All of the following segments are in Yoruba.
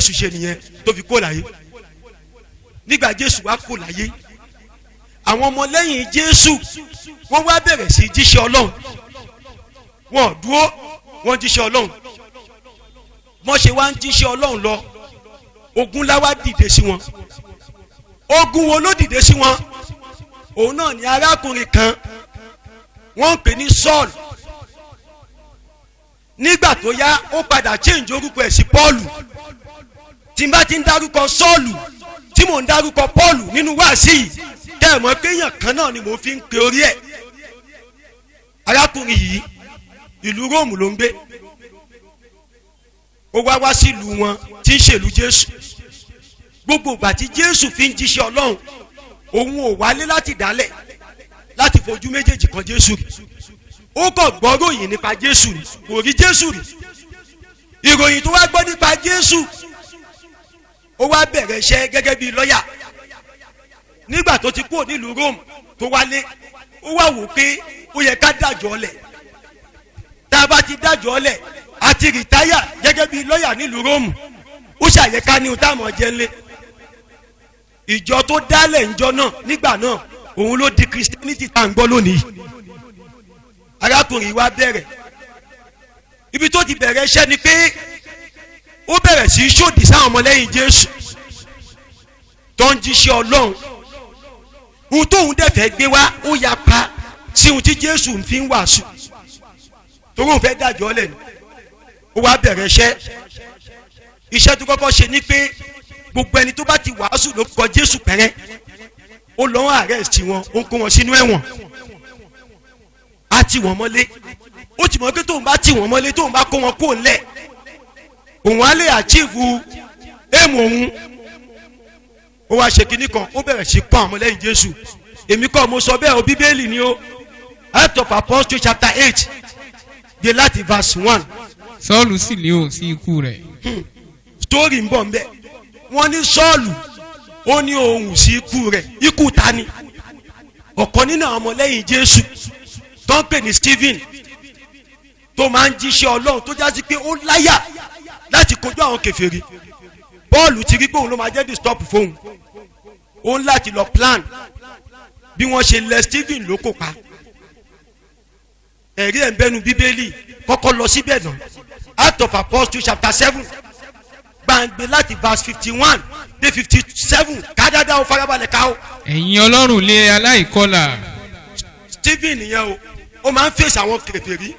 Jésù ṣe nìyẹn tó fi kó láyé. Nígbà Jésù wá kó láyé, àwọn ọmọlẹ́yìn Jésù wọ́n wá bẹ̀rẹ̀ sí jíṣẹ́ Ọlọ́run. Wọn ò dúró, wọ́n jíṣẹ́ Ọlọ́run. Wọ́n ṣe wá ń jíṣẹ́ Ọlọ́run lọ, ogun ńlá wá dìde sí wọn. Ogun wo ló dìde sí wọn? Òun náà ni arákùnrin kan, wọ́n ń pè ní Saul. Nígbà tó yá, ó padà change orúkọ ẹ̀ sí Paul. Tí n bá ti ń dárúkọ Sọ́ọ̀lù, tí mò ń dárúkọ Paul nínú wáàsí yìí, tẹ́ ẹ̀ mọ̀ pé èèyàn kan náà ni mò ń fi ń pe orí ẹ̀. Arákùnrin yìí, ìlú Róòmù ló ń gbé. Ó wá wá sílùú wọn tí ń ṣèlú Jésù. Gbogbo ìgbà tí Jésù fi ń jíṣẹ́ Ọlọ́run, òun ò wálé láti dálẹ̀ láti fojú méjèèjì kan Jésù rí. Ó kàn gbọ́ ròyìn nípa Jésù rí, kò rí Jésù rí. Ìròyìn tó wá gbọ́ nípa Jésù, ó wá bẹ̀rẹ̀ iṣẹ́ gẹ́gẹ́ bíi lọ́yà. Nígbà tó ti kúrò nílùú Rome tó wálé, ó wá wò pé ó yẹ ká dájọ́ lẹ̀. Tá a bá ti dájọ́ lẹ̀ àti retire gẹ́gẹ́ bíi lọ́yà nílùú Rome, ó ṣàyẹ̀ká ní ohun táwọn jẹ́ ńlẹ̀. Ìjọ tó dálẹ̀ ńjọ náà nígbà náà, òun ló di Christianity tá à ń gbọ́ lónìí. Arákùnrin wa bẹ̀rẹ̀. Ibi tó ti bẹ̀rẹ̀ iṣẹ́ ni pé ó bẹ̀rẹ̀ sí í ṣòdì sáwọn ọmọlẹ́yìn Jésù tó ń jíṣẹ́ Ọlọ́run. Ohun tóun dẹ̀ fẹ́ gbé wá, ó yapa sí ohun tí Jésù fi ń wàásù, torí òun fẹ́ dájọ́ lẹ̀ ni. Ó wá bẹ̀rẹ̀ iṣẹ́. Iṣẹ́ tó kọ́kọ́ ṣe ni pé gbogbo ẹni tó bá ti wàásù lórúkọ Jésù pẹ́rẹ́, ó lọ́wọ́ arrest wọn, ó ń kó wọn sínú ẹ̀wọ̀n, á tì wọ́n mọ́lé. Ó ti mọ̀ pé tóun bá tì wọ́n mọ́lé, tóun bá kó wọn kó ńlẹ̀, òun á lè achieve aim òun. Ó wá ṣe kinní kan, ó bẹ̀rẹ̀ sí kọ́ àwọn ọmọlẹ́yìn Jésù. Èmi kọ́ mo sọ bẹ́ẹ̀ o, Bíbélì ni o. Act of Apostles chapter 8 dé láti verse 1. Sọ́ọ̀lù sì ní òun sí ikú rẹ̀. Story ń bọ̀ nbẹ̀. Wọ́n ní Sọ́ọ̀lù ó ní ohùn sí ikú rẹ̀. Ikú ta ni? Ọ̀kan nínú àwọn ọmọlẹ́yìn Jésù tó ń pè ní Stephen, tó máa ń jíṣẹ́ Ọlọ́run, tó jásí pé ó láyà láti kojú àwọn kèfèrí. Paul ti rí pé òun ló máa jẹ́ disturb fóun. Ó ń láti lọ plan bí wọ́n ṣe lẹ Stephen ló kó pa. Ẹ̀rí ẹ̀ ń bẹ́nu Bíbélì. Kọ́kọ́ lọ síbẹ̀ náà, Act of Apostles chapter 7, gbàǹgbé láti verse 51 dé 57. Kádàdá o, farabalẹ̀ ká o. Ẹ̀yin ọlọ́rùn líle aláìkọlà. Stephen nìyẹn o. Ó máa ń fèsì àwọn kèfèrí.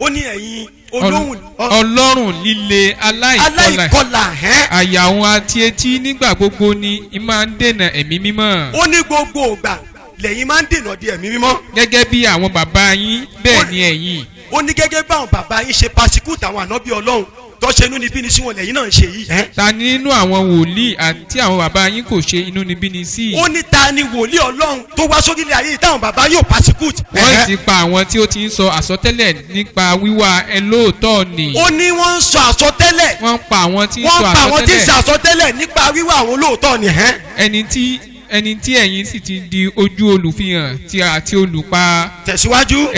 Ó ní ẹ̀yin olóhùn ọlọ́rùn líle aláìkọlà. Aláìkọlà hẹ́n. Àyà òun àti etí nígbà gbogbo ni í máa ń dènà Ẹ̀mí Mímọ́. Ó ní gbogbo ògbà lẹ́yìn máa ń dènà di Ẹ̀mí Mímọ́. Gẹ́gẹ́ bí àwọn bàbá yín, bẹ́ẹ̀ ni ẹ̀yin. Ó ní gẹ́gẹ́ báwọn bàbá yín ṣe persecute àwọn ànábì Ọlọ́run, tó ṣe inúnibíni sí wọn, lẹ́yìn náà ń ṣe yìí. Ẹ́n. Ta ni nínú àwọn wòlíì àti àwọn bàbá yín kò ṣe inúnibíni sí? Ó ní ta ni wòlíì Ọlọ́run tó wá sórílẹ̀ ayé táwọn bàbá yóò persecute? Wọ́n sì pa àwọn tí ó ti ń sọ àsọtẹ́lẹ̀ nípa wíwá ẹlóòótọ́ ni. Ó ní wọ́n ń sọ àsọtẹ́lẹ̀. Wọ́n ń pa àwọn tí ń Wọ́n sọ pa àwọn tí ń sọ àsọtẹ́lẹ̀. àsọtẹ́lẹ̀ nípa wíwá àwọn olóòótọ́ ni. Ẹ́n. Ẹni tí ẹ̀yin sì ti di ojú olùfihàn tí àti olùpa. Tẹ̀síwájú.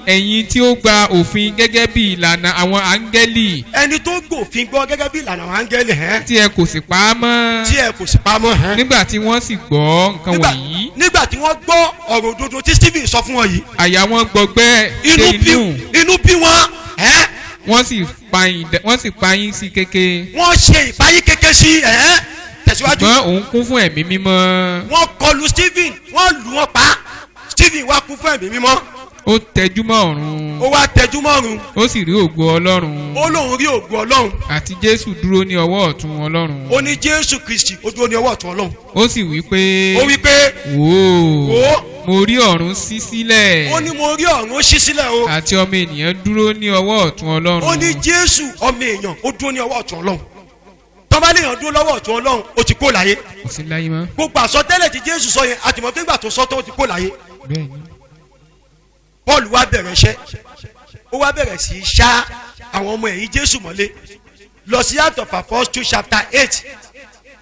Ẹ̀yin tí ó gba òfin gẹ́gẹ́ bí ìlànà àwọn áńgẹ́lì. Ẹni tó gbòfin gbọ́ gẹ́gẹ́ bí ìlànà àwọn áńgẹ́lì. Ẹ́n. Tí ẹ kò sì pa á mọ́. Tí ẹ kò sì pamọ́. Ẹ́n. Nígbà tí wọ́n sì gbọ́ nǹkan wọ̀nyí, Nígbà tí wọ́n gbọ́ ọ̀rọ̀ òdodo tí Stephen sọ fún wọn yìí, àyà wọn gbọgbẹ́ inú dé bí inú. Inú bí wọn. Ẹ́n. Wọ́n sì pa yín sí kéke. Wọ́n ṣe ìpayín kéke sí. Ẹ́n, tẹ̀síwájú. Ṣùgbọ́n òun kún fún Ẹ̀mí Mímọ́. Wọ́n kọlu Stephen, wọ́n lù wọ́n pa. Stephen wá kún fún Ẹ̀mí Mímọ́. Ó tẹjú mọ́ ọ̀run. Ó wá tẹjú mọ́run. Ó sì rí ògo Ọlọ́run. Ó lóun rí ògo Ọlọ́run. Àti Jésù dúró ní ọwọ́ ọ̀tún Ọlọ́run. Ó ní Jésù Kristi ó dúró ní ọwọ́ ọ̀tún Ọlọ́run. Ó sì wí pé, Ó wí pé, wò ó, Wò ó. mo rí ọ̀run ṣí sílẹ̀, Ó ní mo rí ọ̀run ó ṣí sílẹ̀ o. àti Ọmọ ènìyàn dúró ní ọwọ́ ọ̀tún Ọlọ́run. Ó ní Jésù ọmọ èèyàn ó dúró ní ọwọ́ ọ̀tún Ọlọ́run. Tọ́ba léèyàn dúró lọ́wọ́ ọ̀tún Ọlọ́run, ó ti kó láyé. Kò sí láyé mọ́. Gbogbo àsọtẹ́lẹ̀ tí Jésù sọ yẹn, àtìmọ́ pé ńgbà tó sọ tó, ó ti kó láyé. Bẹ́ẹ̀ ni. Paul wá bẹ̀rẹ̀ iṣẹ́. Ó wá bẹ̀rẹ̀ sí í ṣá àwọn ọmọ ẹ̀yìn Jésù mọ́lé. Lọ sí Act of Apostles chapter 8.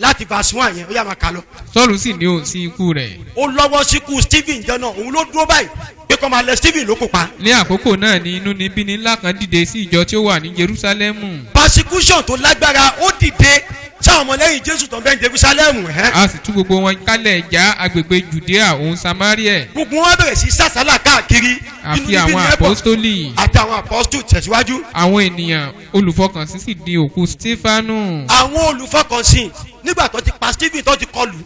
Láti verse 1 yẹn, ó yá, máa kà lọ. Sọ́ọ̀lù sì ní òun sí ikú rẹ̀. Ó lọ́wọ́ síkú Stephen jẹ́ náà. Òun ló dúró báyìí pé kó máa lẹ Stephen ló kó pa. Ní àkókò náà ni inúnibíni ńlá kan dìde sí ìjọ tí ó wà ní Jerúsálẹ́mù. Persecution tó lágbára, ó dìde sáwọn ọmọlẹ́yìn Jésù tó ń bẹ ní Jerusalem. A sì tú gbogbo wọn kálẹ̀ já agbègbè Judea òun Samaria. Gbogbo wọn bẹ̀rẹ̀ sí sàsálà káàkiri. Àfi Inúnibíni àwọn ẹ̀ pọ̀. àpọ́stólì. Àti àwọn apọ́stù. Tẹ̀síwájú. Àwọn ènìyàn olùfọkànsìn sì di òkú Stefanu. Àwọn olùfọkànsìn, nígbà tó ti pa Stephen, tó ti kọlù,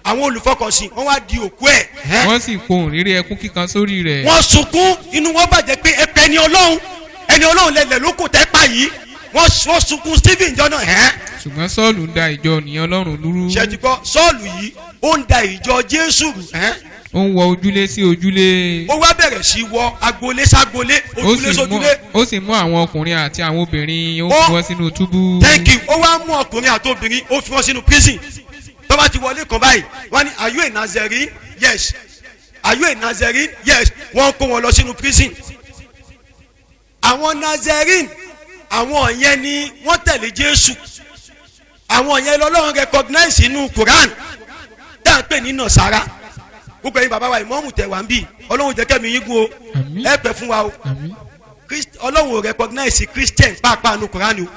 àwọn olùfọkànsìn, wọ́n wá di òkú ẹ̀. Wọ́n sì pohùn réré ẹkún kíkan sórí rẹ̀. Wọ́n sunkún, inú wọn bàjẹ́ pé ẹpẹ ẹni Ọlọ́run, ẹni Ọlọ́run lẹlẹ̀ ló kò tẹ́ pa yìí. Wọ́n sunkún Stephen jọ náà. Ṣùgbọ́n Sọ́ọ̀lù ń da ìjọ ènìyàn Ọlọ́run lúrú. Ṣe ti gbọ́? Sọ́ọ̀lù yìí, ó ń da ìjọ Jésù rú. Ó ń wọ ojúlé sí ojúlé. Ó wá bẹ̀rẹ̀ sí wọ agboolé ságboolé, Ó ojúlé sì mú sójúlé. Ó sì mú àwọn ọkùnrin àti àwọn obìnrin, ó fi wọ́n sínú túbú. Thank you. Ó wá mú ọkùnrin àti obìnrin, ó fi wọn sínú prison. Tó bá ti wọlé kan báyìí, wọ́n ní, "Are you a Nazarene?" "Yes." "Are you a Nazarene?" "Yes." Wọ́n kó wọn lọ sínú prison. Àwọn Nazarene, àwọn yẹn ni wọ́n tẹ̀lé Jésù. Àwọn yẹn lọ́lọ́run recognize inú Quran tá à ń pè ní Nasara. Gbogbo ẹ̀yin bàbá wa, ìmọ̀ọ́mù tẹ̀ wá ń bì, Ọlọ́run jẹ́ kẹ́mi yín gún o. Àmín. Ẹ pẹ́ fún wa o. Àmín. Ọlọ́run ò recognize Christian pàápàá nu Quran o.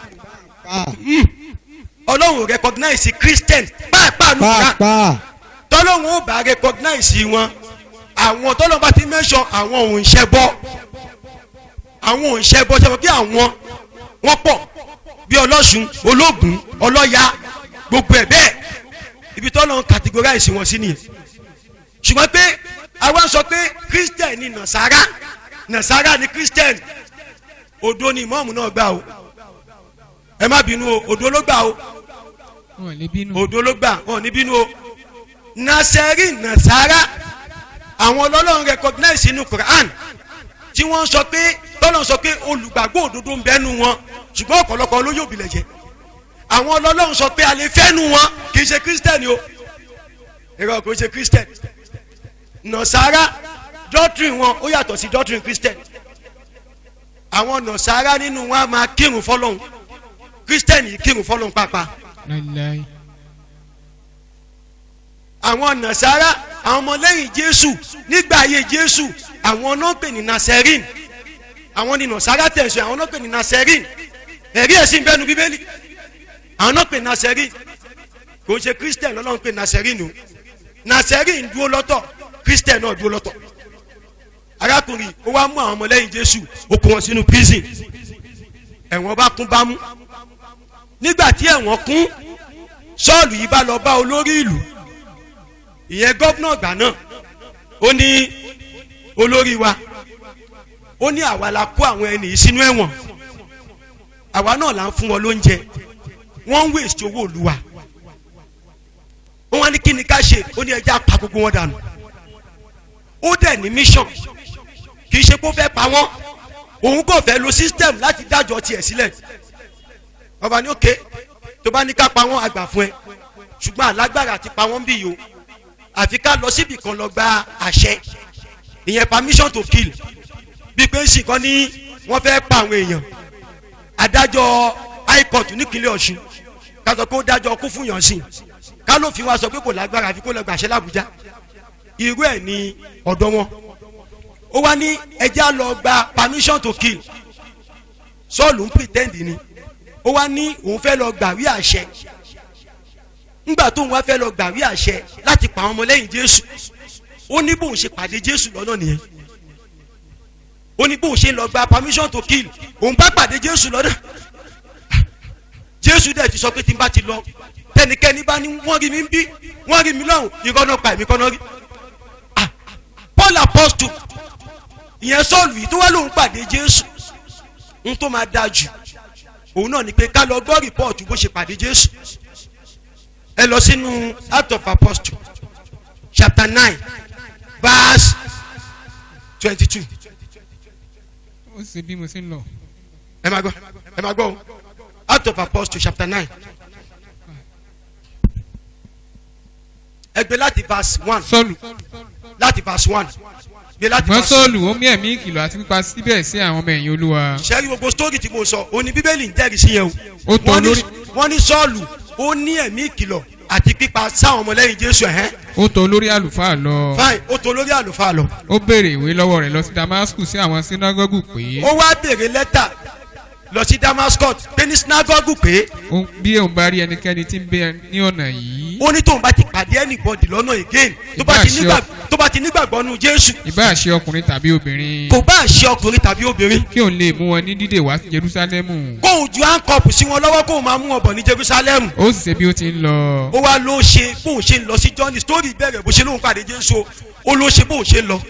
Ọlọ́run ò recognize Christian pàápàá nu Quran. Pàápàá. Tọ́lọ́run ó bá recognize wọn, àwọn tọ́lọ́run bá ti mention àwọn òǹṣẹ́ bọ́, àwọn òǹṣẹ́ bọ́ ṣe bí àwọn wọ́n pọ̀ bí ọlọ́sùn, ológun, ọlọ́ya, gbogbo ẹ̀ bẹ́ẹ̀, ibi tọ́lọ́run categorize wọn sí nìyẹn. Ṣùgbọ́n pé àwa sọ pé Christian ni Nasara, Nasara ni Christian, òdo ni ìmọ̀ọ́mù náà gbà o. Ẹ má bínú o, òdo ló gbà o. Wọn lè bínú. Òdo ló gbà, wọn ò ní bínú o. Nasẹ́rì, Nasara, àwọn ọlọ́run recognize inú Quran tí wọ́n sọ pé tọ́lọ́ sọ pé olùgbàgbọ́ òdodo ń bẹ́nu wọn, ṣùgbọ́n ọ̀pọ̀lọpọ̀ olóyè òbílẹ̀ jẹ́. Àwọn ọlọ́run sọ pé a lè fẹ́nu wọn. Kì í ṣe Christian o, irọ́, kò ṣe Christian. Nasara, doctrine wọn ó yàtọ̀ sí doctrine Christian. Àwọn Nasara, nínú wọn á máa kírun fọlọ́hún. Christian yìí kírun fọlọ́hún pàápàá. Láíláí. Àwọn Nasara, àwọn ọmọlẹ́yìn Jésù nígbà ayé Jésù, àwọn náà pè ní Naserin. Àwọn ní Nasara tẹ̀sán, àwọn náà pè ní Naserin. Ẹ̀rí ẹ̀sìn bẹ́ẹ̀ nu Bíbélì. Àwọn náà pè ní Naserin, kò ń ṣe Christian lọ́lọ́run pè Naserin o. Naserin dúró lọ́tọ̀, Christian náà dúró lọ́tọ̀. Arákùnrin, ó wá mú àwọn ọmọlẹ́yìn Jésù, ó kó wọn sínú prison. Ẹ̀wọ̀n bá kún bámú. Nígbà tí ẹ̀wọ̀n kún, Sọ́ọ̀lù yìí bá lọ bá olórí ìlú, ìyẹn governor ìgbà náà. Ó ní, "Olórí wa," ó ní, "àwa la kó àwọn ẹni yìí sínú ẹ̀wọ̀n. Àwa náà là ń fún wọn lóúnjẹ. Wọ́n ń waste owó ìlú wa." Wọ́n wá ní, "Kí ni ká ṣe?" Ó ní, "Ẹ jẹ́ á pa gbogbo wọn dànù." Ó dẹ̀ ní mission. Kì í ṣe kó fẹ́ pa wọ́n, òun kò fẹ́ lo system láti dájọ́ tiẹ̀ sílẹ̀. Ọba ní, "Okay, tó bá ní ká pa wọ́n, àgbà fún ẹ, ṣùgbọ́n alágbára àti pa wọ́n bí yìí o, àfi ká lọ síbì kan lọ gba àṣẹ, ìyẹn permission to kill." Bí pé sì kan ní wọ́n fẹ́ pa àwọn èèyàn, adájọ́ high court nípínlẹ̀ Ọ̀ṣun, ká sọ pé ó dájọ́ kú fún yàn sí, ká ló fi wá sọ pé kò lágbára, àfi kó lọ gbàṣẹ l'Àbújá. Irú ẹ̀ ní ọ̀dọ̀ wọn. Ó wá ní, "Ẹ jẹ́ á lọ gba permission to kill." Sọ́ọ̀lù ń pretend ni. Ó wá ní òun fẹ́ lọ gbàwé àṣẹ. Ńgbà tóun wá fẹ́ lọ gbàwé àṣẹ láti pa àwọn ọmọlẹ́yìn Jésù, ó ní bóun ṣe pàdé Jésù lọ́nà nìyẹn. Ó ní bóun ṣe lọ gba permission to kill, òun bá pàdé Jésù lọ́nà. Jésù dẹ̀ ti sọ pé tí n bá ti lọ, tẹnikẹ́ni bá ní wọ́n rí mi ń bí, wọ́n rí mi lọ́hùn, irọ́ náà pa, èmi kọ́ náà rí. Ah, Paul apostle, ìyẹn Sọ́ọ̀lù yìí tó wá lóun pàdé Jésù, ń tó máa dáa jù òun náà ni pé ká lọ gbọ́ report bó ṣe pàdé Jésù. Ẹ lọ sínú Act of Apostle chapter 9 verse 22. Ó sì bí mo ṣe ń lọ. Ẹ máa gbọ́, ẹ máa gbọ́ o. Act of Apostle chapter 9, ẹ gbé láti verse 1. Sọ́ọ̀lù. Láti verse 1, gbé láti Ṣùgbọ́n verse 1. Sọ́ọ̀lù ó mú ẹ̀mí ìkìlọ̀ àti pípa síbẹ̀ sí àwọn ọmọ ẹ̀yìn Olúwa. Sẹ́rí, gbogbo story tí mo sọ òní, Bíbélì ń jẹ́rìí sí yẹn o. Ó tọ́ Wọ́n ní lórí. Wọ́n ní Sọ́ọ̀lù Ó ní ẹ̀mí ìkìlọ̀ àti pípa sáwọn ọmọlẹ́yìn Jésù. Ẹ̀hẹ́n. Ó tọ̀ olórí àlùfáà lọ. Fine, ó tọ̀ olórí àlùfáà lọ. Ó béèrè ìwé lọ́wọ́ rẹ̀ lọ sí Damascus sí àwọn sínágọ́gù pé Ó wá béèrè lẹ́tà lọ sí Damascus pé ní sinagogu pé bí òun bá rí ẹnikẹ́ni tí ń bẹ ní ọ̀nà yìí, ó ní tóun bá ti pàdé anybody lọ́nà again, tó bá ti Ìbá ṣe tó bá ti nígbàgbọ́ nínú Jésù, ìbáà ṣe ọkùnrin tàbí obìnrin, kò bá ṣe ọkùnrin tàbí obìnrin, kí òun lè mú wọn ní dídè wá sí Jerúsálẹ́mù. Kóun ju handcuff sí wọn lọ́wọ́, kóun máa mú wọn bọ̀ ní Jerusalem. Ó sì ṣe bí ó ti ń lọ, Ó wá ló ṣe bóun ṣe ń lọ sí journey, story bẹ̀rẹ̀ bó ṣe lóun pàdé Jésù, ó ló ṣe bóun ṣe ń lọ,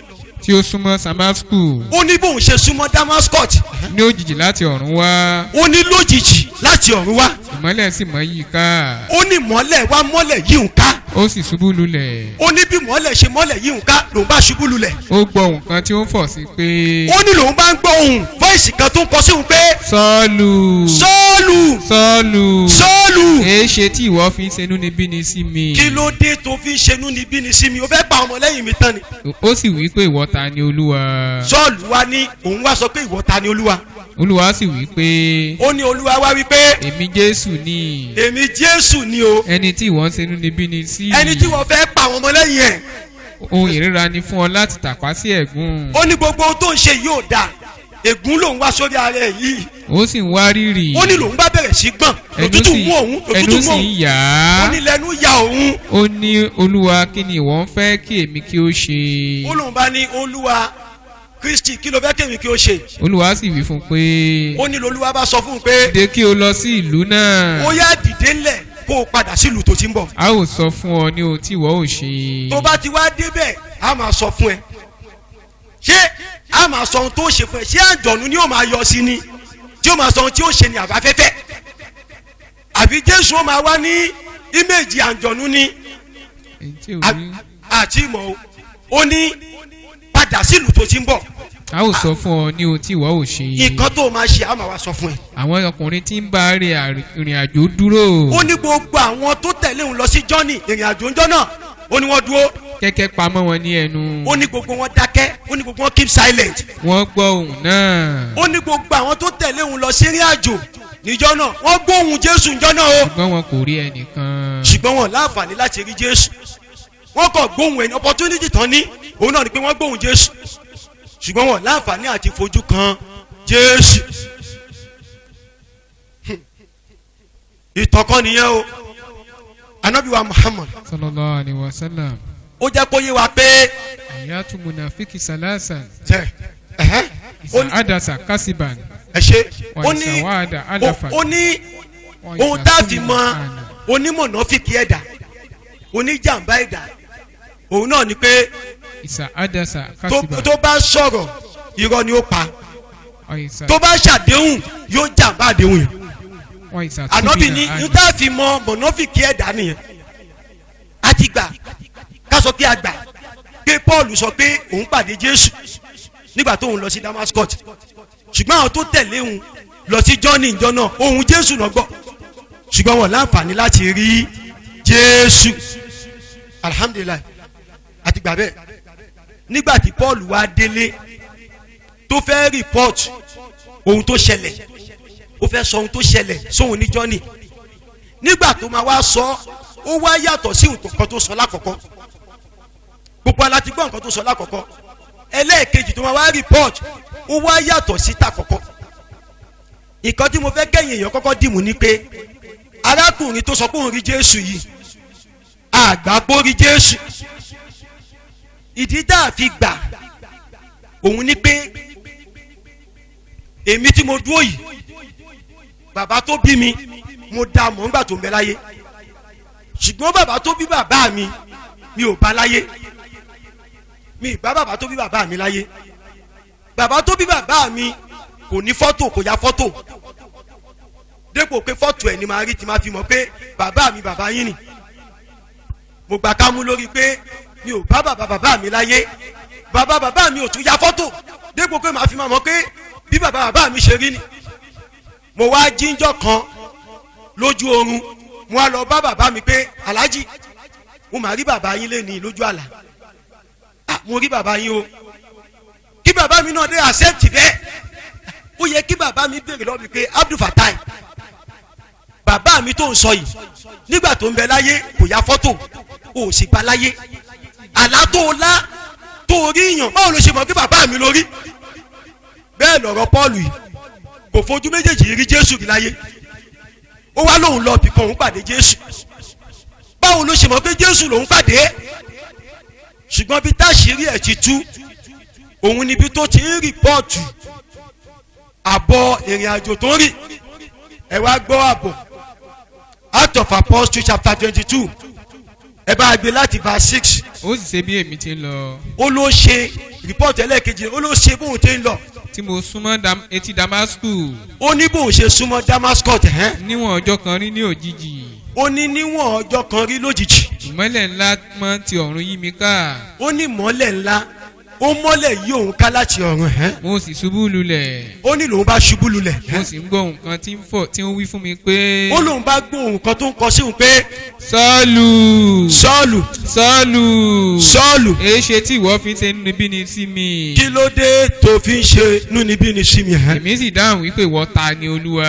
tí ó súnmọ́ Damasku, ó ní bóun ṣe súnmọ́ Damascus, ní òjijì láti ọ̀run wá, ó ní lójijì láti ọ̀run wá, ìmọ́lẹ̀ sì mọ́ yí i ká. Ó ní mọ́lẹ̀ wá mọ́lẹ̀ yí òun ká. Ó sì ṣubú lulẹ̀. Ó ní bí mọ́lẹ̀ ṣe mọ́lẹ̀ yí òun ká, lòun bá ṣubú lulẹ̀. Ó gbọ́ ohùn kan tí ó ń fọ̀ sí pé, Ó ní lòun bá ń gbọ́ ohùn, voice kan tó ń kọ sí òun pé, Sọ́ọ̀lù, Sọ́ọ̀lù, Sọ́ọ̀lù, Sọ́ọ̀lù, èéṣe tí ìwọ fi ń ṣenúnibíni sí mi? Kí ló dé tó fi ń ṣenúnibíni sí mi? O fẹ́ pa ọmọ lẹ́yìn mi tán ni? Ó sì wí pé, ìwọ ta ni, Olúwa? Sọ́ọ̀lù wá ní òun wá sọ pé, ìwọ ta ni, Olúwa? Olúwa sì wí pé, Ó ní Olúwa wá wí pé, èmi Jésù ni, èmi Jésù ni o, ẹni tí ìwọ ń ṣenúnibíni sí. Ẹni tí wọ́n fẹ́ pa àwọn ọmọlẹ́yìn ẹ̀. Ohun ìríra ni fún ọ láti tàpá sí ẹ̀gún. Ó ní gbogbo ohun tó ń ṣe yóò dáa, ègún lòun wá sórí ara ẹ̀ yìí. Ó sì ń wárìrì. Ó ní lòun bá bẹ̀rẹ̀ sí gbọ̀n, Ẹnu òtútù sì mú òun, ẹnu òtútù mú sì òun. ń yà Ó á. ní lẹ́nu ya òun. Ó ní, Olúwa, kí ni ìwọ ń fẹ́ kí èmi kí ó ṣe? Ó lóun bá ní, Olúwa Kristi, kí ló fẹ́ kémi kí ó ṣe? Olúwa sì wí fún un pé, Ó ní lolúwa bá sọ fún un pé, dìde kí o lọ sí ìlú náà, ó yá, dìde ńlẹ̀ kó o padà sílùú tó ti ń bọ̀. A ó sọ fún ọ ní ohun tí ìwọ ò ṣe. Tó bá ti wá débẹ̀, a máa sọ fún ẹ, ṣé a máa sọ ohun tó ṣe fún ẹ? Ṣé àjọ̀nù ni ó máa yọ sí ni tí ó máa sọ ohun tí ó ṣe ni, àbáfẹ́fẹ́, àbí Jésù ó máa wá ní image àjọ̀nù ni? Èyí tí ò rí. Àti ìmọ̀ o. Ó ní padà sílùú tó ti ń bọ̀. A ó sọ fún ọ ní ohun tí ìwọ ò ṣe. Nǹkan tó máa ṣe, a máa wá sọ fún ẹ. Àwọn ọkùnrin tí ń bá rìn ìrìn àjò dúró. Ó ní gbogbo àwọn tó tẹ̀lé òun lọ sí journey, ìrìn àjò ńjọ́ náà, ó ní wọ́n dúró. Kẹ́kẹ́ pamọ́ wọn ní ẹnu. Ó ní gbogbo wọn dákẹ́, ó ní gbogbo wọn keep silent. Wọ́n gbọ́ ohùn náà, Ó ní gbogbo àwọn tó tẹ̀lé òun lọ sí ìrìn àjò níjọ́ náà, wọ́n gbóhùn Jésù níjọ́ náà o, ṣùgbọ́n wọn kò rí ẹnìkan. Ṣùgbọ́n wọn láǹfààní láti rí Jésù. Wọ́n kàn gbóhùn ẹni, opportunity tán ní òun náà ni pé wọ́n gbóhùn Jésù, ṣùgbọ́n wọn láǹfààní àti fojú kan Jésù. Ìtàn kan nìyẹn o. Ànábì wa Muhammad, Sallallahu alayhi wa sallam, ó jẹ́ kó yé wa pé آيات المنافق ثلاث, tẹ ẹ̀hẹ́n, ó ní إذا حدث كذب, ẹ ṣe, ó ní وإذا وعد أخلف, ó ní ohun tá a fi mọ onímọ̀nàfíkì ẹ̀dá, oníjàmbá ẹ̀dá, òun náà ni pé إذا حدث tó كذب, tó bá sọ̀rọ̀, irọ́ ni ó pa, وإذا tó bá ṣàdéhùn, yóò jàmbá àdéhùn yẹn. وإذا Ànábì ní اؤتمن ní tá a fi mọ mọ̀nàfíkì ẹ̀dá nìyẹn. A ti gbà, ká sọ pé a gbà pé Paul sọ pé òun pàdé Jésù nígbà tóun lọ sí Damascus, ṣùgbọ́n àwọn tó tẹ̀lé òun lọ sí journey ìjọ náà, ohùn Jésù náà gbọ́, ṣùgbọ́n wọn láǹfààní láti rí Jésù. Alhamdulillahi, àti gbà bẹ́ẹ̀. Nígbà tí Paul wá délé tó fẹ́ report ohun tó ṣẹlẹ̀, ó fẹ́ sọ ohun tó ṣẹlẹ̀ sóhun ní journey, nígbà tó máa wá sọ, ó wá yàtọ̀ sí nǹkan tó sọ lákọ̀ọ́kọ́. Gbogbo ala ti gbọ́ nǹkan tó sọ lákọ̀ọ́kọ́. Ẹlẹ́ẹ̀kejì tó máa wá report, ó wá yàtọ̀ sí tàkọ́kọ́. Nǹkan tí mo fẹ́ kẹ́yìn èèyàn kọ́kọ́ dìmú ni pé arákùnrin tó sọ pé òun rí Jésù yìí, àgbà pé ó rí Jésù. Ìdí tá a fi gbà òun ni pé èmi tí mo dúró yìí, bàbá tó bí mi, mo dá mọ̀ ńgbà tó ń bẹ láyé, ṣùgbọ́n bàbá tó bí bàbá mi, mi ò bá láyé. Mi ì bá bàbá tó bí bàbá mi láyé. Bàbá tó bí bàbá mi kò ní fọ́tò, kò ya fọ́tò dépò pé fọ́tò ẹ̀ ni màá rí tí màá fi mọ̀ pé bàbá mi, bàbá yín ni. Mo gbà ká mú lórí pé mi ò bá bàbá bàbá mi láyé, bàbá bàbá mi ò tún ya fọ́tò dépò pé màá fi máa mọ̀ pé bí bàbá bàbá mi ṣe rí ni. Mo wá jíjọ́ kan lójú oorun, mo wá lọ bá bàbá mi pé, "Aláàjì, mo máa rí bàbá yín lé ní lójú àlá. Ah, mo rí bàbá yín o." Kí bàbá mi náà dé accept bẹ́ẹ̀, ó yẹ kí bàbá mi béèrè lọ́wọ́ mi pé, "Abdul Fatai, Bàbá mi tó ń sọ yìí, nígbà tó ń bẹ láyé kò ya fọ́tò, ò sì bá láyé. Àlá tó o lá tó o rí yàn, báwo ló ṣe mọ̀ pé bàbá mi lórí? Bẹ́ẹ̀ lọ̀rọ̀ Pọ́ọ̀lù yìí, kò fojú méjèèjì rí Jésù rí láyé, ó wá lóun lọ bìkan, òun pàdé Jésù. Báwo ló ṣe mọ̀ pé Jésù lòun pàdé? Ṣùgbọ́n bí táṣìírí ẹ̀ ti tú, òun níbi tó ti ń report àbọ̀ ìrìn àjò tó ń rìn. Ẹ wá gbọ́ àbọ̀, Act of Apostles chapter 22, ẹ bá gbé láti verse 6. Ó sì ṣe bí èmi ti ń lọ, Ó ló ṣe report ẹlẹ́ẹ̀kejì, ó ló ṣe bóun ti ń lọ, tí mo súnmọ́ etí Damasku, ó ní bóun ṣe súnmọ́ Damascus ẹ̀hẹ́n, níwọ̀n ọjọ́ kan rí ní òjijì, ó ní níwọ̀n ọjọ́ kan rí lójijì, ìmọ́lẹ̀ ńlá mọ́ ti ọ̀run yí mi ká. Ó ní mọ́lẹ̀ ńlá, ó mọ́lẹ̀ yí òun ká láti ọ̀run ẹ̀hẹ́n. Mo sì ṣubú lulẹ̀. Ó ní lòun bá ṣubú lulẹ̀. Mo sì ń gbọ́ ohùn kan tí ń fọ̀, tí ń wí fún mi pé, Ó lòun bá gbọ́ ohùn kan tó ń kọ sí òun pé, Sọ́ọ̀lù, Sọ́ọ̀lù, Sọ́ọ̀lù, Sọ́ọ̀lù, èéṣe tí ìwọ fi ń ṣe inúnibíni sí mi? Kí ló dé tó fi ń ṣe inúnibíni sí mi? Ẹ̀hẹ́n. Èmi sì dáhùn wípé, ìwọ ta ni, Olúwa?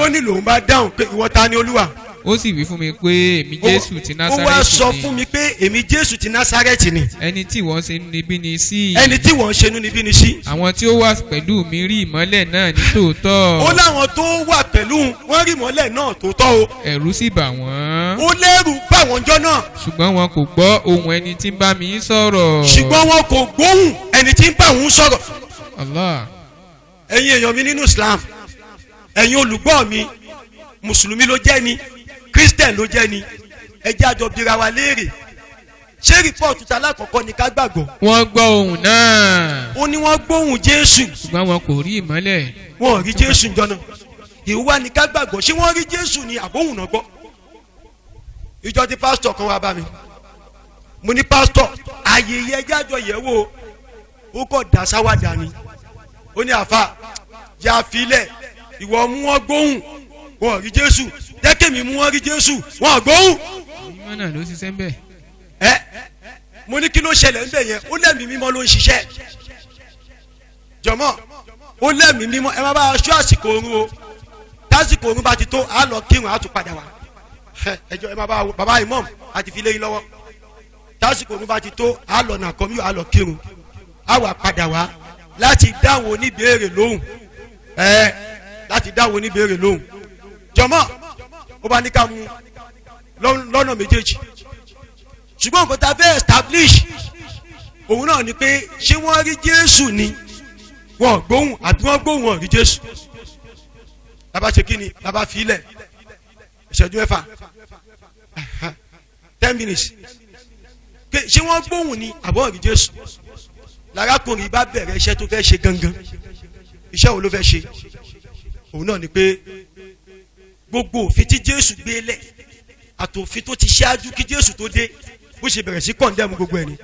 Ó ní lòun bá dáhùn pé, ìwọ ta ni, Olúwa? Ó sì wí fún mi pé, èmi Jésù ti Ó wá Násárẹ́tì sọ ni, fún mi pé, èmi Jésù ti Násárẹ́tì ni, ẹni tí ìwọ ń ṣe inúnibíni sí. Ẹni tí wọ́n ń ṣe inúnibíni sí. Àwọn tí ó wà pẹ̀lú mi rí ìmọ́lẹ̀ náà ní tòótọ́, Ó láwọn tó wà pẹ̀lú wọn rí mọ́lẹ̀ náà tó tọ́ o. ẹ̀rù sì bà wọ́n, Ó lẹ́rù bá wọn jọ náà, ṣùgbọ́n wọn kò gbọ́ ohùn ẹni tí ń bá mi sọ̀rọ̀. Ṣùgbọ́n wọn kò gbóhùn ẹni tí ń bá òun sọ̀rọ̀. Allah. Ẹ̀yin èèyàn mi nínú Islam, ẹ̀yin olùgbọ́ mi, mùsùlùmí ló jẹ́ ni, Christian ló jẹ́ ni, ẹ jẹ́ àjọ bira wa léèrè: ṣé report ta lákọ̀ọ́kọ́ ni ká gbàgbọ́? Wọ́n gbọ́ ohùn náà, Ó ní wọ́n gbóhùn Jésù, ṣùgbọ́n wọn kò rí ìmọ́lẹ̀. Wọn ò rí Jésù jọ náà. Ìwà ni ká gbàgbọ́, ṣé wọ́n rí Jésù ni àbóhùn náà gbọ́? Ìjọ tí pásítọ̀ kan wá bá mi, mo ní, pásítọ̀, ààyè yẹ ẹjẹ́ àjọ yẹ̀ wò. Ó kọ̀ dá sáwádà ni. Ó ní, àfa yà filẹ̀, ìwọ mú wọn gbóhùn, wọn ò rí Jésù, jẹ́ kémi mú wọn rí Jésù, wọn ò gbóhùn. Mímọ́ náà ló ṣiṣẹ́ ń bẹ̀. Ẹ mo ní, kí ló ṣẹlẹ̀ ńbẹ̀ yẹn? Ó lẹ́mìí mímọ́ ló ń ṣiṣẹ́. Jọmọ́, ó lẹ́mìí mímọ́. Ẹ má bá aṣọ àsìkò oorun o. Tásìkò oorun bá ti tó, á lọ kírun, á tún padà wá. Ẹ jọ, ẹ má bá bàbá imam àti fi léyìn lọ́wọ́. Tásìkò oorun bá ti tó, á lọ nà kọ́mí, á lọ kírun, á wà padà wá láti dáhùn oníbèérè lóhùn, ẹ láti dáhùn oníbèérè lóhùn. Jọmọ́, ó bá ní ká mú lọ́nà méjèèjì, ṣùgbọ́n nǹkan tá a fẹ́ establish òun náà ni pé, ṣé wọ́n rí Jésù ni wọ́n gbóhùn, àbí wọ́n gbóhùn, wọn rí Jésù? Bàbá ṣe kí ni? Bàbá filẹ̀ ìṣẹ́jú 6, 10 minutes. Ṣé wọ́n gbóhùn ni àbọ̀ rí Jésù? Lárákùnrin bá bẹ̀rẹ̀ iṣẹ́ tó fẹ́ ṣe gangan. Iṣẹ́ wo ló fẹ́ ṣe? Òun náà ni pé gbogbo òfin tí Jésù gbé lẹ̀ àtòfin tó ti ṣáájú kí Jésù tó dé, bó ṣe bẹ̀rẹ̀ sí condemn gbogbo ẹ̀ ni.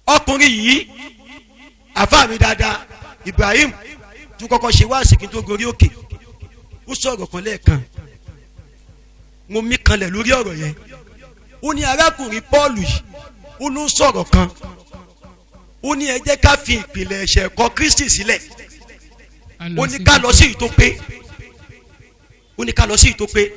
Ọkùnrin yìí, àfáà mi dáadáa Ibrahim tún kọ́kọ́ ṣe wáàsí kí n tó gorí òkè, ó sọ̀rọ̀ kan lẹ́ẹ̀kan, mo mí kanlẹ̀ lórí ọ̀rọ̀ yẹn. Ó ní arákùnrin Paul yìí, ó ló sọ̀rọ̀ kan, ó ní ẹ jẹ́ ká fi ìpìlẹ̀ ẹ̀ṣẹ̀ ẹ̀kọ́ Kristi sílẹ̀, ó ní ká lọ sí ìtó pé, ó ní ká lọ sí ìtó pé.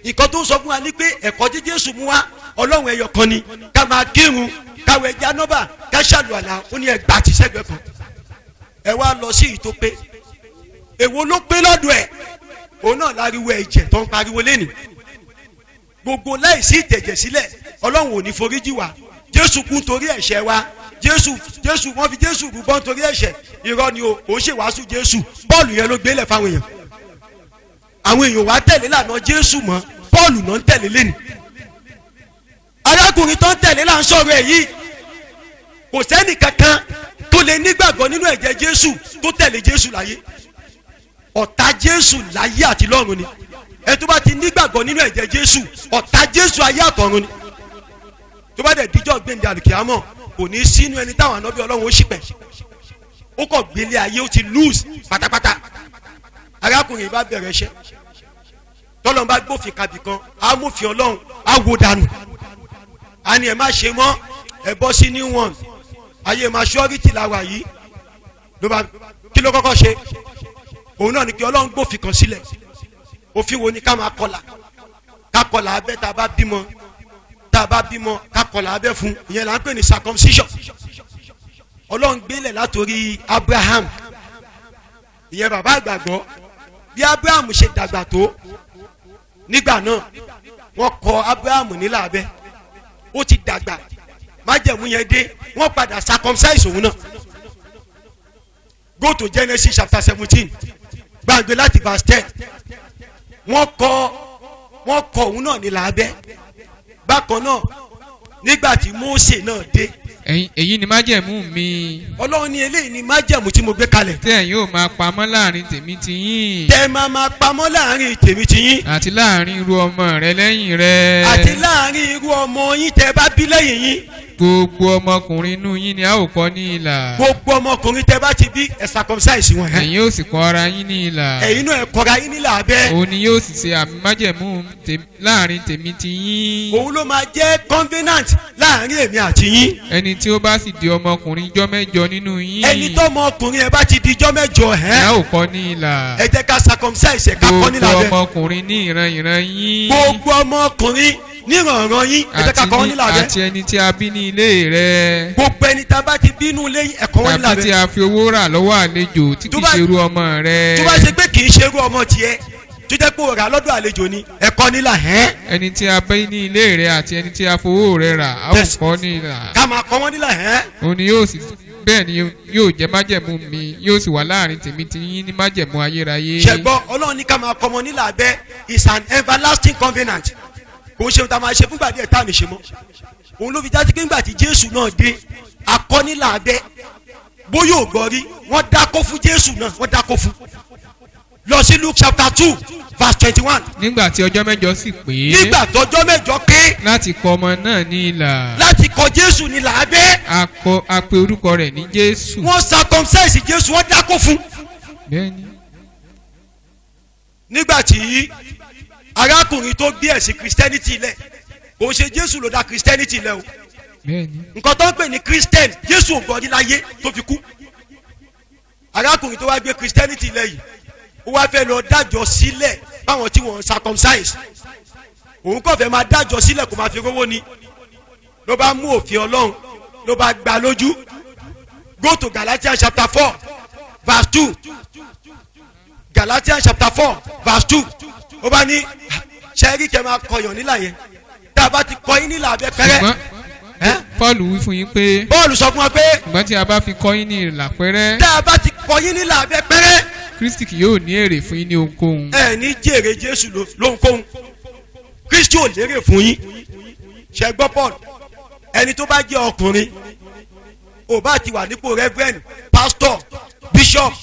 Nǹkan tó ń sọ fún wa ní pé ẹ̀kọ́ tí Jésù mú wa, Ọlọ́run ẹyọ kan ni, ká máa kírun, káwé ẹja nọ́bà, ká ṣàlùwàlà, ó ní ẹgbàá ti sẹ́gbẹ̀ẹ́ kan, ẹ wá lọ sí ìtó pé. Èwo ló pé lọ́dọ̀ ẹ̀? Òun náà láriwo ẹ̀jẹ̀ tó ń pariwo lẹ́nìí, gbogbo láìsí ìtẹ̀jẹ̀ sílẹ̀, Ọlọ́run ò ní foríjì wá, Jésù kú nítorí ẹ̀ṣẹ̀ wa, Jésù, wọ́n fi Jésù rúbọ nítorí ẹ̀ṣẹ̀. Irọ́ ni o. Ò ń ṣèwàásù Jésù. Pọ́ọ̀lù yẹn ló gbélé fáwọn èèyàn. Àwọn èèyàn wá tẹ̀lé lànà Jésù mọ́, Pọ́ọ̀lù náà ń tẹ̀lé lẹ́nu. Arákùnrin tó ń tẹ̀lé là ń sọ̀rọ̀ ẹ̀ yìí, kò sẹ́ni kankan tó lè nígbàgbọ́ nínú ẹ̀jẹ̀ Jésù tó tẹ̀lé Jésù láyé. Ọ̀tá Jésù láyé àti lọ́run ni. Ẹ tó bá ti nígbàgbọ́ nínú ẹ̀jẹ̀ Jésù, ọ̀tá Jésù ayé àtọ̀run ni. Tó bá dẹ̀ díjọ́ gbẹ̀ndẹ̀ àlùkìyámọ̀, kò ní sínú ẹni táwọn ànábì Ọlọ́run ó ṣìpẹ̀. Ó kọ̀ gbélé ayé, ó ti lose pátápátá. Arákùnrin bá bẹ̀rẹ̀ iṣẹ́. Tọ́lọ́n bá gbófin kabì kan, á mófin Ọlọ́run, á wo dànù, á ní ẹ má ṣe mọ́, ẹ bọ́ sí new one. Ayé maturity la wà yìí. Ló bá, kí ló kọ́kọ́ ṣe? Òun náà ni kí Ọlọ́run gbófin kan sílẹ̀. Òfin wo ni ká máa kọlà? Ká kọlà abẹ́ tá a bá bímọ, tá a bá bímọ, ká kọlà abẹ́ fún. Ìyẹn là ń pè ní circumcision. Ọlọ́run gbélé látòrí Abraham, ìyẹn bàbá àgbàgbọ́. Bí Abraham ṣe dàgbà tó nígbà náà, wọ́n kọ Abraham nílà abẹ́. Ó ti dàgbà, májẹ̀mú yẹn dé, wọ́n padà circumcise òun náà. Go to Genesis chapter 17, gbàgbé láti verse 10. Wọ́n kọ òun náà nílà abẹ́. Bákan náà, nígbà tí Mósè náà dé, Èyí ni májẹ̀mú mi. Ọlọ́run ní eléyìí ni májẹ̀mú tí mo gbé kalẹ̀. Tí ẹ̀yin ó máa pamọ́ láàrin tèmi ti yín. Tẹ́ máa máa pamọ́ láàrin tèmi ti yín. Àti láàrin irú ọmọ rẹ lẹ́yìn rẹ. Àti láàrin irú ọmọ yín tẹ́ bá bí lẹ́yìn yín. Gbogbo ọmọkùnrin inú yín ni a ó kọ ní ilà. Gbogbo ọmọkùnrin tẹ́ bá ti bí, ẹ circumcise wọn. Ẹ̀yin ó sì kọ ara yín ní ilà. Ẹ̀yin náà, ẹ kọra yín nílà abẹ́. Òun ni yóò sì ṣe àmì májẹ̀mú láàrin tèmi ti yín. Òun ló máa jẹ́ covenant láàrin èmi àti yín. Ẹni tí ó bá sì di ọmọkùnrin ijọ́ 8 nínú yín, Ẹni tó ọmọ ọkùnrin ẹ bá ti di ijọ́ 8 ni a ó kọ ní ilà. Ẹ jẹ́ ká circumcise ẹ̀, ká kọ́ nílà Gbogbo abẹ́. ọmọkùnrin ní ìran ìran yín, Gbogbo ọmọkùnrin níranran yín, ẹ jẹ́ ká kọ́ nílà abẹ́. Àti ẹni tí a bí ní ilé rẹ, Gbogbo ẹni tá a bá ti bínú lé, ẹ kọ́ wọn nílà tàbí tí abẹ́. a fi owó rà lọ́wọ́ àlejò tí kì í ṣe irú ọmọ rẹ, Tó bá ṣe pé kì í ṣe irú ọmọ tiẹ̀, tó jẹ́ pé òrà lọ́dọ̀ àlejò ni, ẹ kọ́ nílà. Ẹni tí a bí ní ilé rẹ àti ẹni tí a fowó rẹ rà, a ó kọ́ ní ilà. Ká máa kọ́ wọn nílà. Òun ni yóò sì bẹ́ẹ̀ ni yóò jẹ́ májẹ̀mú mi, yóò sì wà láàrin tèmi ti yín ní májẹ̀mú ayérayé. Ṣẹgbọ́n, Ọlọ́run ní ká máa kọ́ ọmọ nílà abẹ́ is an everlasting covenant. Kò ń ṣe ohun tá a máa ṣe fúngbà díẹ̀ tá a ní ṣe mọ́. Òun ló fi jáde pé ńgbà tí Jésù náà dé, akọ́ nílà abẹ́. Bóyá ò gbọ́ rí, wọ́n dákó fún Jésù náà, wọ́n dákó fún. Lọ sí Luke chapter 2 verse 21. Nígbà tí ọjọ́ 8 sì pé, Nígbà tọjọ́ 8 pé, láti kọ ọmọ náà ní ilà, láti kọ Jésù nílà abẹ́, a pe orúkọ rẹ̀ ní Jésù. Wọ́n circumcise Jésù, wọ́n dákó fún. Bẹ́ẹ̀ni. Nígbà tí arákùnrin tó gbé ẹ̀sìn Christianity lẹ̀, kò ń ṣe Jésù ló dá Christianity lẹ̀ o. Nǹkan tó ń pè ní Christian, Jésù ò gbọ́ rí láyé tó fi kú. Arákùnrin tó wá gbé Christianity lẹ̀ yìí, ó wá fẹ́ lọ dájọ́ sílẹ̀ báwọn tí wọ́n circumcise. Òun kò fẹ́ máa dájọ́ sílẹ̀ kó máa fi rówó ni. Ló bá mú òfin Ọlọ́run, ló bá gbà lójú. Go to Galatians chapter 4 verse 2. Galatians chapter 4 verse 2. Ó bá ní sẹ́rí kẹ́ máa kọyàn nílà yẹn, tá a bá ti kọ yín nílà abẹ́ pẹ́rẹ́. Ṣùgbọ́n Paul wí fún yín pé, Paul sọ fún wa pé, ṣùgbọ́n tí a bá fi kọ́ yín ní ìlà pẹ́rẹ́, tá a bá ti kọ yín nílà abẹ́ pẹ́rẹ́, Kristi kì yóò ní èrè fún yín ní ohunkóhun. Ẹ ní jèrè Jésù lóhunkóhun. Kristi ò lérè fún yín. Ṣe gbọ́ Paul? Ẹni tó bá jẹ́ ọkùnrin, ò bá ti wà nípò reverend, pastor, bishop,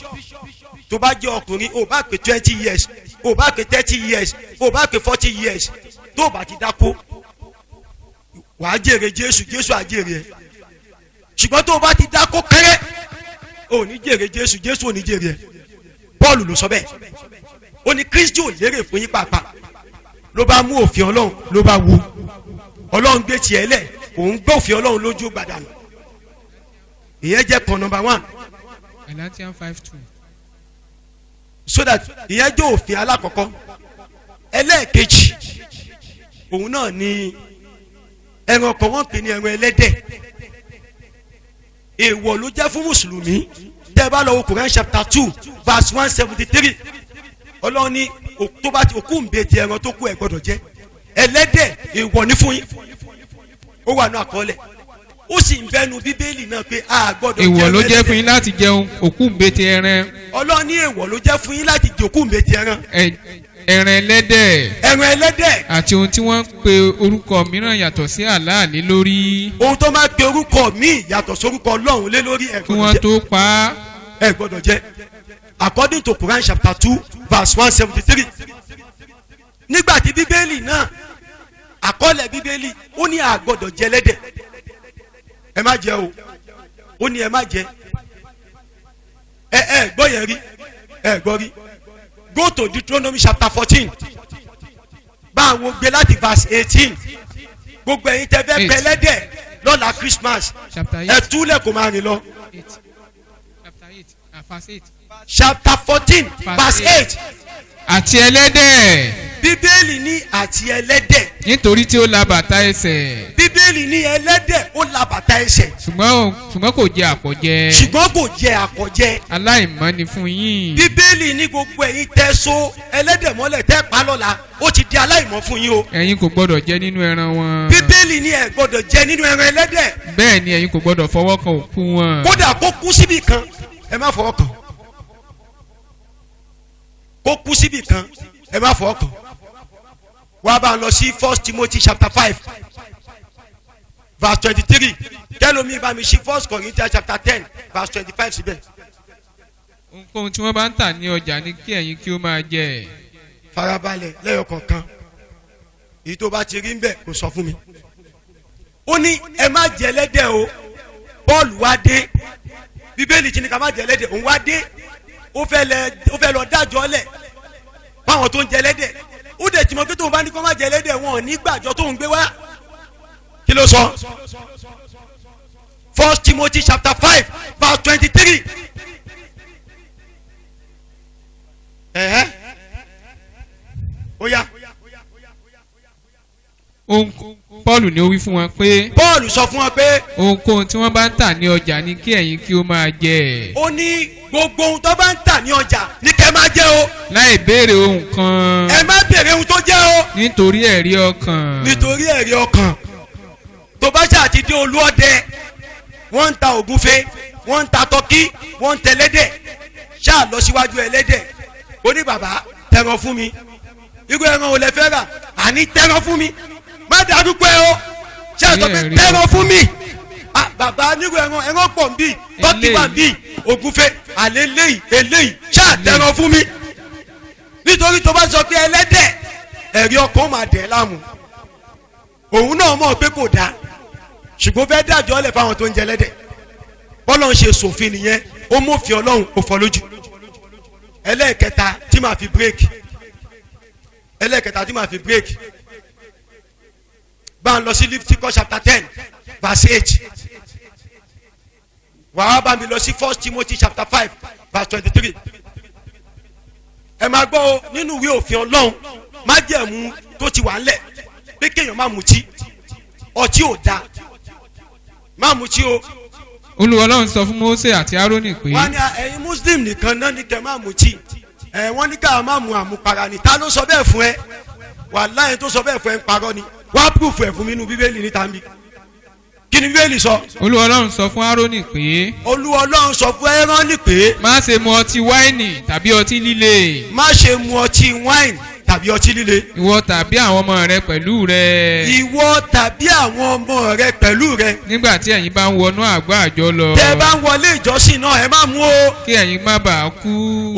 tó bá jẹ́ ọkùnrin, ò bá pé 20 years, ò bá pé 30 years, ò bá pé 40 years, tó bá ti dákó, wàá jèrè Jésù, Jésù á jèrè ẹ. Ṣùgbọ́n tó o bá ti dákó kéré, ò ní jèrè Jésù, Jésù ò ní jèrè ẹ. Paul ló sọ bẹ́ẹ̀. Ó ní Kristi ò lérè fún yín pàápàá. Ló bá mú òfin Ọlọ́run, ló bá wo Ọlọ́run gbé tiẹ̀ lẹ̀, òun gbé òfin Ọlọ́run lójú gbàdánù. Ìyẹn jẹ́ kan number one. Galatians 5:2. So that ìyẹn jẹ́ òfin alákọ̀ọ́kọ́. Ẹlẹ́ẹ̀kejì, òun náà ni ẹran kan wọ́n pè ní ẹran ẹlẹ́dẹ̀. Èèwọ̀ ló jẹ́ fún mùsùlùmí. Tẹ́ ẹ bá lọ wo Quran chapter 2 verse 173, Ọlọ́run ní tó bá ti òkú ń bẹ ti ẹran tó kú, ẹ̀ gbọ́dọ̀ jẹ ẹlẹ́dẹ̀. Èèwọ̀ ní fún yín. Ó wà ní àkọọ́lẹ̀, ó sì ń bẹnu Bíbélì náà pé a gbọ́dọ̀ jẹ Èèwọ̀ ló jẹ́ ẹlẹ́dẹ̀. fún yín láti jẹun òkú ńbete ẹran. Ọlọ́run ní èèwọ̀ ló jẹ́ fún yín láti jẹ òkú ń bẹ ti ẹran. Ẹran ẹlẹ́dẹ̀. Ẹran ẹlẹ́dẹ̀. Àti ohun tí wọ́n ń pe orúkọ mìíràn yàtọ̀ sí Allah lé lórí. Ohun tó máa pe orúkọ míì yàtọ̀ sórúkọ Ọlọ́run lé lórí, ẹ Kí gbọ́dọ̀ wọ́n jẹ. tó pa á. Ẹ gbọ́dọ̀ jẹ, according to Quran chapter 2 verse 173. Nígbà tí Bíbélì náà, àkọọ́lẹ̀ Bíbélì, ó ní a gbọ́dọ̀ jẹ ẹlẹ́dẹ̀. Ẹ má jẹ o. Ó ní ẹ má jẹ. Ẹ gbọ́ yẹn rí? Ẹ gbọ́ rí? Go to Deuteronomy chapter 14. Báwo gbé láti verse 18. Gbogbo ẹ̀yin tẹ́ fẹ́ Eight. pẹ ẹlẹ́dẹ̀ lọ́la Christmas, Chapter ẹ 8. túlẹ̀ kó máa rìn lọ. 8, chapter 8, verse 8. Chapter 14 Verse verse 8. 8. Àti ẹlẹ́dẹ̀. Bíbélì ní àti ẹlẹ́dẹ̀. Nítorí tí ó la bàtà ẹsẹ̀. Bíbélì ní ẹlẹ́dẹ̀ ó la bàtà ẹsẹ̀. Ṣùgbọ́n kò jẹ àpọ̀jẹ. Ṣùgbọ́n kò jẹ àpọ̀jẹ. Aláìmọ́ ni fún yín. Bíbélì ní gbogbo ẹ̀yin tẹ́ so ẹlẹ́dẹ̀ mọ́lẹ̀ tẹ́ pa lọ́la, ó ti di aláìmọ́ fún yín o. Ẹ̀yin kò gbọ́dọ̀ jẹ nínú ẹran wọn. Bíbélì ní ẹ gbọ́dọ̀ jẹ nínú ẹran ẹlẹ́dẹ̀. Bẹ́ẹ̀ ni ẹ̀yin kò gbọ́dọ̀ fọwọ́ kan òkú wọn. Kódà kó kú síbì kan, ẹ má fọwọ́ kàn. Kó kú síbì kan, ẹ má fọwọ́ kàn. Wá bá ń lọ sí 1 Timothy chapter 5 verse 23. Kẹlòmíì bá mi ṣí 1 Corinthians chapter 10 verse 25 síbẹ̀. Ohunkóhun tí wọ́n bá ń tà ní ọjà ni kí ẹ̀yin kí ó máa jẹ. Farabalẹ̀ lẹ́yọ̀ kọ̀ọ̀kan. Èyí tó bá ti rí ń bẹ̀, kò sọ fún mi. Ó ní ẹ má jẹ ẹlẹ́dẹ̀ o. Paul wá dé. Bíbélì tí ní ká má jẹ ẹlẹ́dẹ̀, òun wá dé, ó fẹ́ lọ dájọ́ lẹ̀ fáwọn tó ń jẹ ẹlẹ́dẹ̀. Ó dẹ̀ tí mo pé tóun bá ní kó má jẹ ẹlẹ́dẹ̀, wọn ò ní gbàjọ tóun gbé wá. Kí ló sọ? 1 Timothy chapter 5 verse 23. Ẹ̀hẹ́, ó yá. Ohun Paul ni ó wí fún wọn pé, Paul sọ fún wọn pé, ohunkóhun tí wọ́n bá ń tà ní ọjà ni kí ẹ̀yin kí ó máa jẹ. Ó ní gbogbo ohun tó bá ń tà ní ọjà ní kẹ́ máa jẹ o. Láì béèrè ohun kan. Ẹ má béèrè ohun tó jẹ́ o. Nítorí ẹ̀rí ọkàn. Nítorí ẹ̀rí ọkàn. Tó bá ṣáà ti dé Olúọdẹ, wọ́n ń ta ògúnfe, wọ́n ń ta turkey, wọ́n ń tẹlẹ́dẹ̀. Ṣáà lọ síwájú ẹlẹ́dẹ̀, ó ní, "Bàbá, tẹran fún mi." "Irú ẹran ò lẹ fẹ́ rà?" "Àní tẹran fún mi, má dárúkọ ẹ o." Ṣáà sọ pé, Ẹ̀rí "Tẹran fún mi." "Ah, bàbá, nírú ẹran, ẹran pọ̀ ń bí, turkey wà ń bí, ògúnfe àlẹ́, eléyìí eléyìí, ṣáà tẹran fún mi." Nítorí tó bá sọ pé ẹlẹ́dẹ̀, ẹ̀rí ọkàn ó máa dẹ̀ láàmú. Òun náà mọ̀ pé kò dáa, ṣùgbọ́n fẹ́ dájọ́ lẹ̀ fáwọn tó ń jẹ ẹlẹ́dẹ̀. Bọ́lá ń ṣe sòfin nìyẹn. Ó mọ̀fin Ọlọ́run, kò fọ́ lójú. Ẹlẹ́ẹ̀kẹta tí màá fi break, ẹlẹ́ẹ̀kẹta tí màá fi break, bá ń lọ sí Leviticus chapter 10 verse 8. Wàá bá mi lọ sí 1 Timothy chapter 5 verse 23. Ẹ máa gbọ́ o, nínú ìwé òfin Ọlọ́run, májẹ̀mú tó ti wà ńlẹ̀ pé kéèyàn má mutí. Ọtí ò dáa, má mutí o. Olúwa Ọlọ́run sọ fún Mósè àti Árónì pé, Wọ́n ní ẹ̀yin Muslim nìkan náà ní kẹ́ má mutí. Ẹ̀ wọ́n ní ká má mu àmupara ni. Ta ló sọ bẹ́ẹ̀ fún ẹ? Wàláhì, tó sọ bẹ́ẹ̀ fún ẹ ń parọ́ ni. Wá proof ẹ̀ fún mi nínú Bíbélì níta mi. Kí ni Bíbélì sọ? Olúwa Ọlọ́run sọ fún Árónì pé, Olúwa Ọlọ́run sọ fún Áárónì pé, má ṣe mu ọtí wáìnì tàbí ọtí líle. Má ṣe mu ọtí wáìnì tàbí ọtí líle. Ìwọ tàbí àwọn ọmọ rẹ pẹ̀lú rẹ. Ìwọ tàbí àwọn ọmọ rẹ pẹ̀lú rẹ. Nígbà tí ẹ̀yin bá ń wọnú àgọ́ àjọ lọ. Tẹ bá ń wọlé ìjọsìn náà, ẹ má mú o. Kí ẹ̀yin má bàa kú.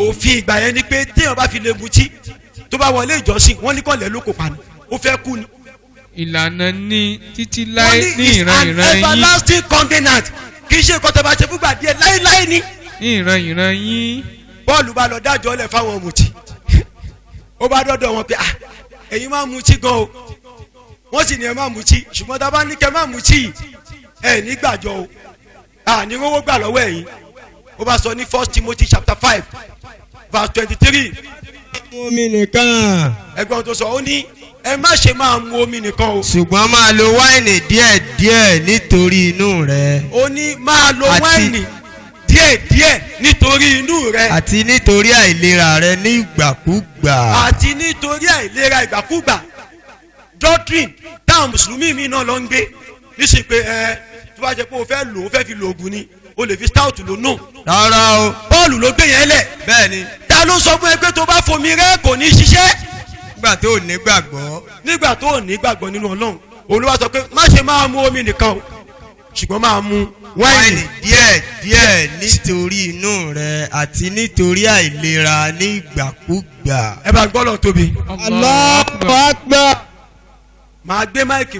Òfin ìgbà yẹn ni pé téèyàn bá fi lè mutí tó bá wọlé ìjọsìn, wọ́n ní kọ́lẹ̀ ló kò pa ni, ó fẹ́ kú ni. Ìlànà ní títí Wọ́n láé ní ní is ìran an ìran yín. everlasting covenant. Kì í ṣe nǹkan tó bá ṣe fúgbà díẹ̀, láéláé ni. Ní ìran ìran yín. Paul bá lọ dájọ́ lẹ̀ fáwọn mutí. Ó bá dọ́dọ̀ wọn pé, "Ah, ẹ̀yin máa mutí gan o." Wọ́n sì ní ẹ máa mutí, ṣùgbọ́n tá a bá ní kẹ́ máa mutí yìí, ẹ ní gbàjọ o, à ní rówó gbà lọ́wọ́ ẹ̀yin. Ó bá sọ ní 1 Timothy chapter 5 verse 23. Omi nìkan. Ẹgbọ́n tó sọ, ó ní ẹ má ṣe máa mu omi nìkan o. Ṣùgbọ́n máa lo wáìnì díẹ̀díẹ̀ nítorí inú rẹ. Ó ní máa lo wáìnì díẹ̀díẹ̀ nítorí inú rẹ. Àti nítorí àìlera rẹ ní ìgbàkúgbà. Àti nítorí àìlera ìgbàkúgbà. Doctrine táwọn mùsùlùmí mi náà lọ ń gbé níṣẹ́ pé ẹ tó bá jẹ́ pé o fẹ́ lò ó, fẹ́ fi lo oògùn ni, o lè fi stout lò nù. Rárá o. Paul ló gbé yẹn lẹ̀. Bẹ́ẹ̀ ni. Ta ló sọ fún ẹ pé tó bá fomi rẹ kò ní ṣiṣẹ́? Nígbà tó ní gbàgbọ́. Nígbà tó ò ní gbàgbọ́ nínú Ọlọ́run, Olúwa sọ pé má ṣe máa mu omi nìkan o, ṣùgbọ́n máa mu wáìnì Wáìnì díẹ̀ díẹ̀ nítorí inú rẹ àti nítorí àìlera ní ìgbàkúgbà. Ẹ bá gbọ́dọ̀ tóbi. Allahu Akbar. Màá gbé mic.